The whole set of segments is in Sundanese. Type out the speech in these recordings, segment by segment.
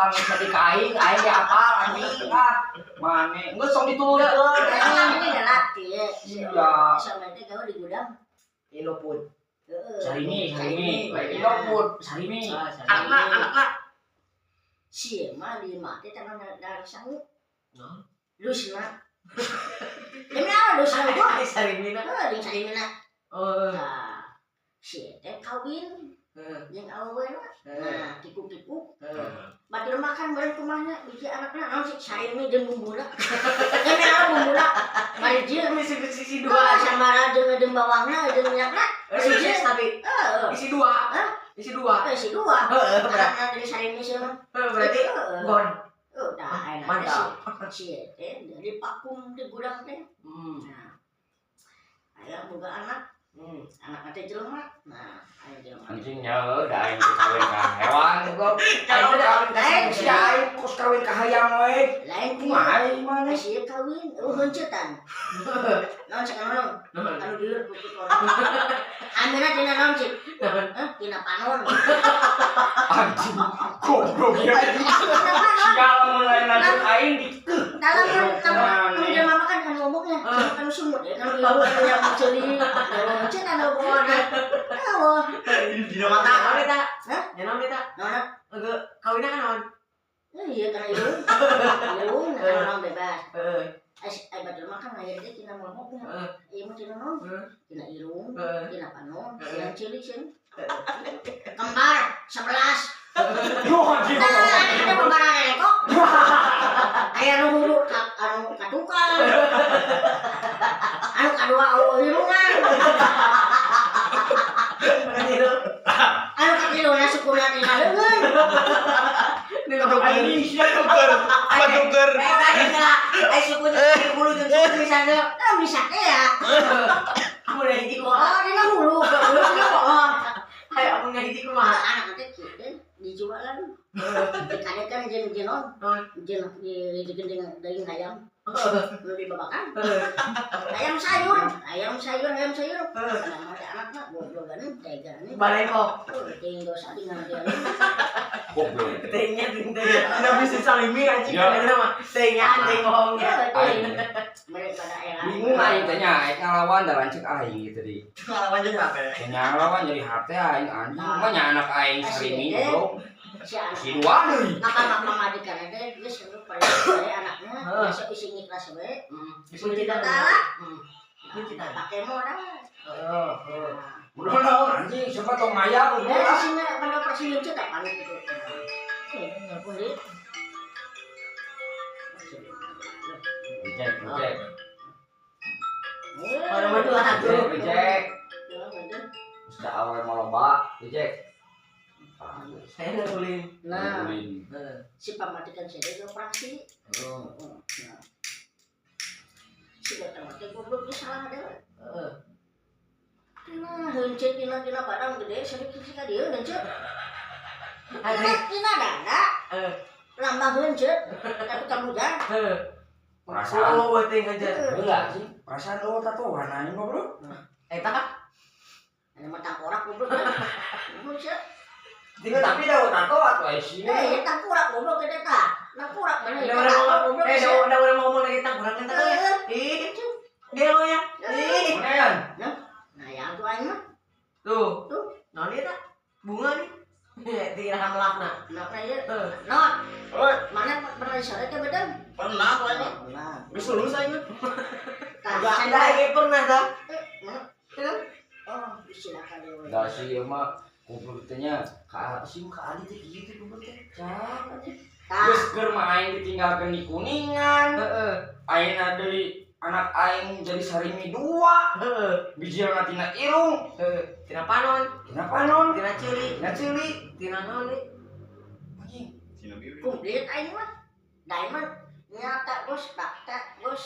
tangis sedih ka aing, aing ge apal anjing ah. Mane geus sok dituluykeun anjing. Ini lalaki. Iya. Sama teh gawe di gudang. Indofood. Heeh. Sarimi, sarimi, lain Iya. Indofood, sarimi. Ah, sarimi. Anakna, anakna. Si mah di mah teh tanah dari sangu. Naon? Lusna. Demi apa lusna gua? Eh, sarimina. Heeh, jeung sarimina. Oh. Nah, si teh kawin Heeh. jeung awewe. Heeh. Nah, kikuk-kikuk. Heeh. Batur makan bareng kumahnya biji anakna naon sih sarimi jeung bumbuna. Demi apa bumbuna? Marijil. Isi isi Dua dua. sama jeung jeung bawangna jeung minyakna. Eh, sukses tapi Heeh. isi dua. Hah? Isi dua. Eh, si dua. Heeh, berarti Anakna dari sarimi sih mah. berarti Heeh. gon. Udah enak Mantap. si teh dari vakum di gudang teh. Nah, aya boga anak, anak teh jelema. Nah, aya jelema. Anjing nya da aing teh kawin ka hewan goblok. Kalau udah kawin ka Lain Sia aing kos kawin ka hayam we. Lain Kumaha aing maneh? Si kawin, oh heuncetan. Naon cek naon? Naon? Anu dieur kutut Amina tina naon cik? Naon? Hah, tina panon. Anjing goblok ya. Tina panon. Sia lamun lain lanjut aing di Dalam kan Nah, kan jelema mah kan kan ngomongnya, kan sumut ya, kan ieu yang ceuli, kalau heuncet anu bawana. Eueuh. Dina mata. Naon eta? Hah? Ya naon eta? Naon? Ege kawinna kan naon? Iya karena irung. Irung nah orang bebas. Heeh. Eh, batur mah kan aya teh tina momoknya. Heeh. Ieu mah tina naon? Heeh. Tina irung, Heeh. tina panon, Heeh. tina ceuli sieun. Kembar 11. Yo anjing. Nah, ada kembaran kok. Aya nu hulu ka anu ka tukang. Anu kadua eueuh irungan. Anu katiluna sukuna tina leungeun. Anjing sia tuker. Patuker. Eh, tadi lah. Eh, suku bulu jeung suku misalnya. Ah, bisa teh ya. Amun hiji kumaha? Oh, dina hulu. Hulu dina oh. Ayo amun hiji kumaha? Anak teh kieu dijualan. Dikadekan jeung jeung naon? Naon? Jeung jeung jeung daging ayam. Nu dibabakan. Heeh. Ayam sayur, ayam sayur, ayam sayur. Heeh. Nah, teh anakna goblogan tega nih. Baleko. Oh, teuing dosa tinggal dia. Goblok. Tehnya ting tehnya. Udah bisa salimi anjing Ya. kan mah. Tehnya anjing bohongnya. Aing Mereka pada era. bingung aing teh nya aing ngalawan da lanceuk aing gitu di. Ngalaman jadi apa? Teh ngalawan jadi hate aing anjing mah nya anak aing sarimi goblok. Si anak. Si dua deui. Maka pamajikan teh geus anu pada pada anaknya Heeh. besok isi ngikhlas we. Dikunci tangan. Taala. Dikunci tangan. Pakai modal. Heeh, heeh. Udah naon anjing siapa tong maya Ya goblok. di sini pada operasi heuncet tak panik gitu. Eh, nelpon deui. Reject, reject. Baru berdua Reject, reject. Ya, udah. Geus da awe mah loba, reject. Saya ngulin. Nah, Ngulin. Heeh. si pamajikan saya dia operasi. Heeh. Nah. Si dokter mah teh goblok dia salah dewe. Heeh. Tina heuncet tina tina badan gede sedikit sih ka dieu heuncet. Tina Anjing. tina dada Heeh. lambang heuncet tapi kamujan. Heeh. Perasaan. Oh, teuing aja. Heula anjing, perasaan eueuh tatoan anjing goblok. Eta Anu mah tangkorak goblok. Goblok sia. Tinggal tapi da tato atuh aya sih. Eh, ya tangkorak goblok eta tah. Tangkorak mana Udah ya orang tangkorak ngomong, goblok eh, sia. udah orang ngomong lagi tangkurak kan ya. Heeh. Ih, gelo ya. Ih, Lumayan. Nah, yang tuh aing mah tuh. Tuh. Naon ieu tah? Bunga nih. Di rahang melakna. Kenapa ieu? Heeh. Non, Oi, mana pernah disore teh bedeng? pernah tuh aing mah. Pernah. Geus lulus aing mah. Tah, Enggak, saya- enggak ge pernah tah. Eh, mana? Itu. Oh, silakan dewe. Da si ieu mah goblok teh nya ka si ka Ali teh kieu teh goblok teh. Cak anjing. Tah, Geus keur mah aing ditinggalkeun di Kuningan. Heeh. Ayeuna deui anak aing jadi sarimi dua. Heeh. Bijilna tina irung, Heeh. Tina panon, tina panon, tina ceuli, tina ceuli. tina naon deui? Anjing. Cina biru. Komplit aing mah. Da aing mah nyata bos, fakta bos.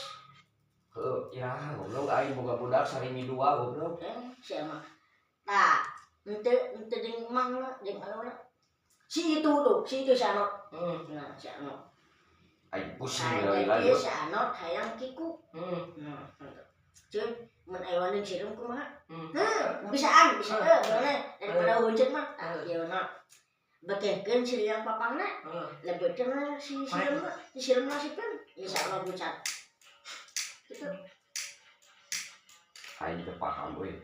Heuh, iraha goblok aing boga budak sarimi dua goblok. Eh, siapa? Tah, ente ente jeung mang lah, jeung anu lah. Si itu tuh, si itu si Anot. Nah, si Anot. Aing pusing Hayang deui teh lah. si Anot hayang kiku. Nah, cuy, mun aya wani sireum kumaha? Heuh, bisaan, bisa heuh, mana daripada heuncet mah. Tah, ieu na. Bekehkeun si liang papangna. Heeh. Lebetkeun si sireumna, si sireumna sipkeun. Insyaallah bucat. Gitu. Aing teu paham euy.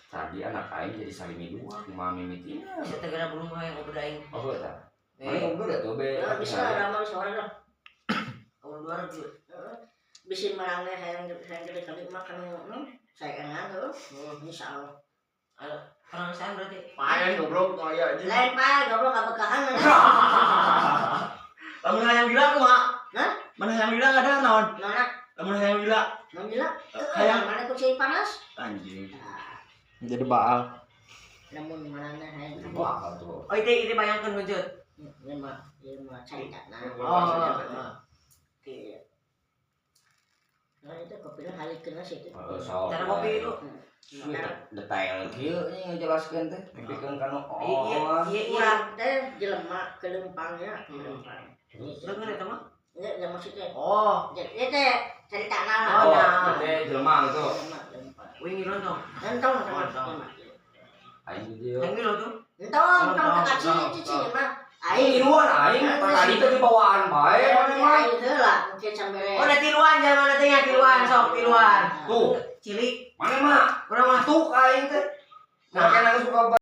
Tadi anak aing jadi salimi dua kumaha mimitina. Bisa tegera belum hayang ngobrol aing. Oh eta. Eh, Mana ngobrol ya tuh be. Ya, bisa ramai sore lah. Kamu dua ribu. Heeh. Bisi marangnya hayang hayang gede kali makan nu sayangan tuh. Insyaallah. Orang saya berarti. Payah goblok tuh aya anjing. Lain pak, goblok nggak bekahan. Lamun hayang gila kumaha? Hah? Mana hayang gila ada naon? Nona, Lamun hayang gila non gila. Hayang. Mana kucing panas? Anjing. Jadi baal. Namun mana hayang. Wah tuh. Oh, itu bayangkan wujud. Ini mah cerita nah. Oh. Oke. Nah itu kopinya halikeun sih itu. Heeh, sok. Cara kopi itu. Detail kieu nya ngajelaskeun teh. Pikeun kana Iya, oh. iya, iya. Urang teh jelema kelempangnya, kelempang. Dengar ya, teman? Ini ya maksudnya. Oh, Jadi teh cerita nah. Oh, Oh, nah. teh jelema gitu. Jelema kelempang. Wing lontong. Entong Oh, sama entong. jelema. Aing di dieu. Yang lo tuh. Entong, entong Entong, teh kaci entong, cici entong. mah. Aing ngiluan aing tadi teh dibawaan bae maneh mah. Aing heula mungkin sampai. Oh, ada tiluan zaman nanti ya tiluan, sok tiluan. Tuh, Cilik, maneh mah kurang mah. tuh aing teh. Nah, kan suka.